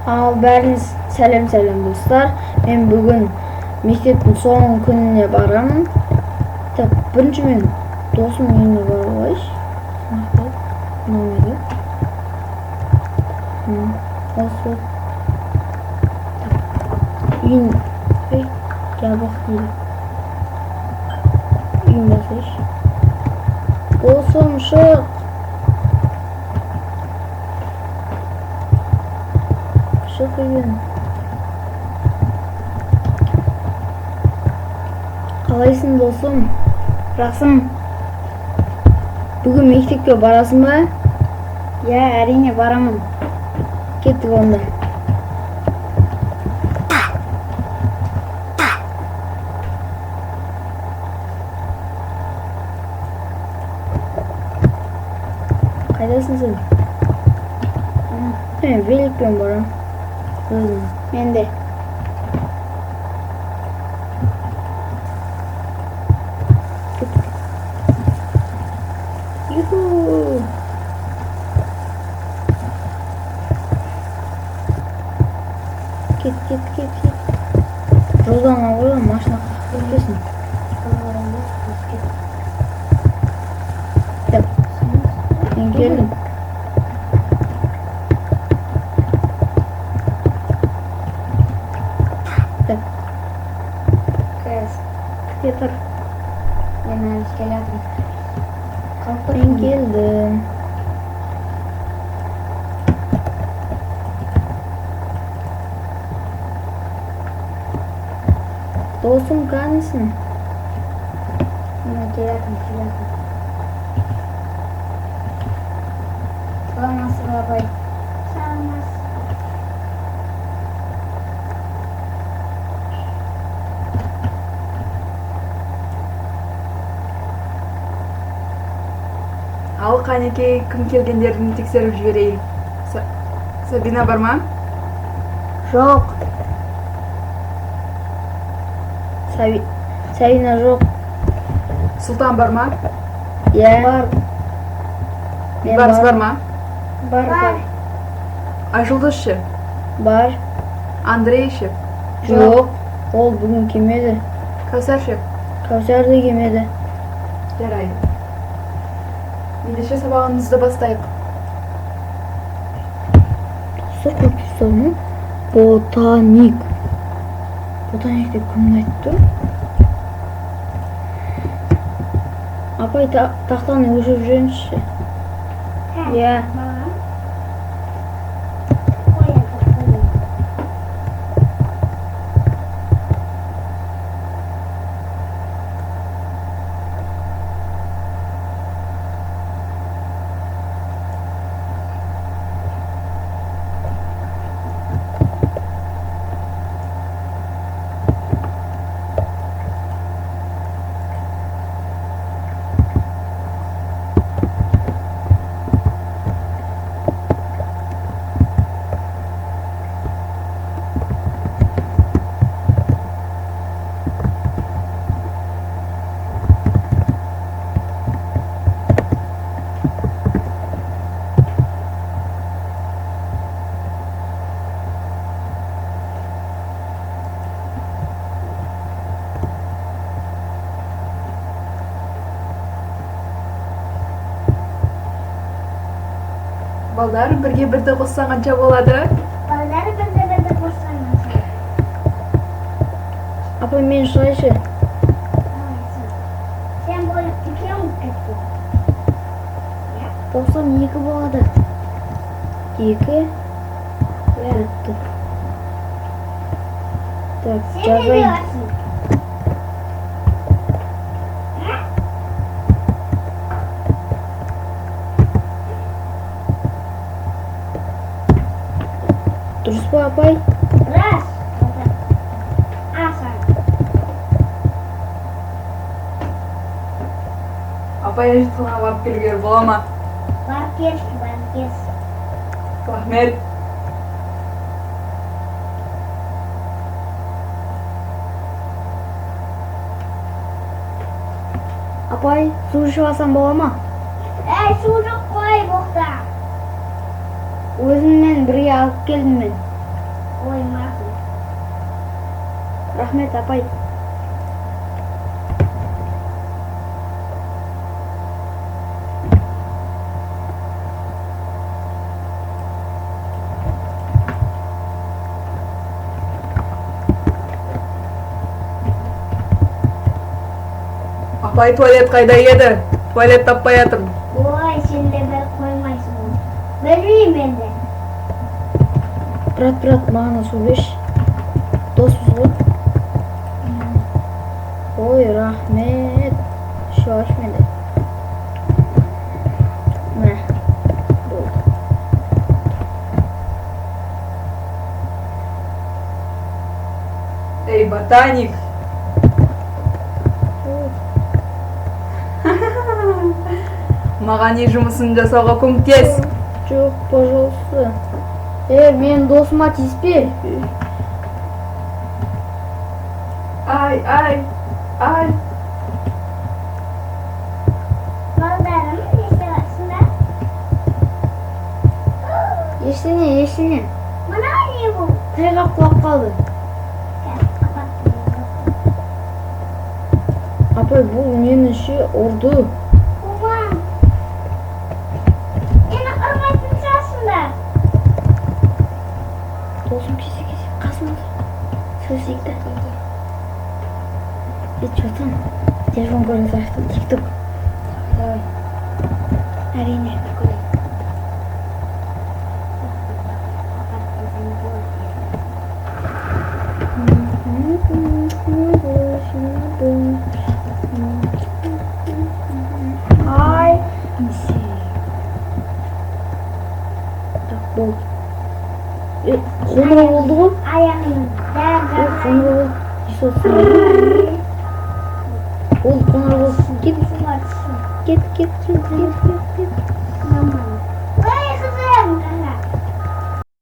Ал бәріңіз сәлем, сәлем, достар. Мен бүгін мектептің соңғы күніне барамын. Так, бірінші мен досымның үйіне барып алайыншы. Мынау осы. Так, үйін, ей, жабық дейді. Үйін басайыншы. Досым, шық. Шық үйден. Қалайсың, досым? Жақсымын. Бүгін мектепке барасың ба? Иә, әрине барамын. Кеттік онда. Қайдасың сен? Мен великпен барамын. Өзім. Мен де. Кеттік. Юху! Кет, кет, кет, кет. Жолдан ғой, машина қағып кетпесін. Так, мен келдім. Так, Қазір. Күте тұр. Мен әлі келе жатырмын. Қалып мен тұрмын. келдім. Досым, қанысың? Мен келе жатырмын, келе жатырмын. Саламатсыз ба, апай? Саламатсыз. Ал қанекей, кім келгендерін тексеріп жіберейін. Сабина бар ма? Жоқ. Сабина жоқ. Сұлтан бар ма? Иә. Бар. Мен Бейбарыс бар ма? Бар, бар. Айжұлдыз ше? Бар. Андрей ше? Жоқ. Ол бүгін келмеді. Кәусар ше? Кәусар да келмеді. Жарайды. Ендеше сабағымызды бастайық. Достар, көріп тұрсыздар ма? Ботаник. Ботаник деп кім айтты? Апай, тақтаны өшіріп жіберіңізші. Иә. Балдар, бірге бірді қоссаң қанша болады? Балдар, бірді бірді қоссаң қанша? Апай, мен шығайыншы. Сен болып үлкен болып кеттің. 92 болады. Екі. Бітті. Так, Сен не жазайын. дейсің? Дұрыс па, апай? Рас. Асан. Апай, әжетханаға барып келуге бола ма? Барып келші, барып келші. Рахмет. Апай, су ішіп алсам бола ма? Әй, су жоқ қой, боқта. Өзіммен бірге алып келдім мен. Ой, мақұл. Рахмет, апай. Апай, туалет қайда еді? Туалет таппай жатырмын. Ой, сен де бір қоймайсың ғой. Білмеймін енді. Брат, брат, маған су берші. Доспыз ғой. Ой, рахмет. Ішіп алайыншы мен де. Мә, болды. Ей, ботаник. Ой, Маған үй жұмысын жасауға көмектес. Жоқ, пожалуйста. Е, менің досыма тиіспе. Ай, ай, ай. Балдарым, не істеп жатсыңдар? Ештеңе, ештеңе. Мынау не бұл? Тайғақ құлап қалды. Апаттым. Апай, бұл мені ше ұрды. Оған. Мені ұрмайтын шығарсыңдар. Досым, кесе, кесе, қасымда. Сөйлесейік та. Е, че там? Телефон көре салайық та, тикток. Давай. Әрине, көрейін. Ай. Так, болды. Е, қоңырау болды ғой. Аяғымның Е, бәрі. қоңырау болды. Естіп. Болды, қоңырау болды. Кет, кет, кет, кет, кет, кет.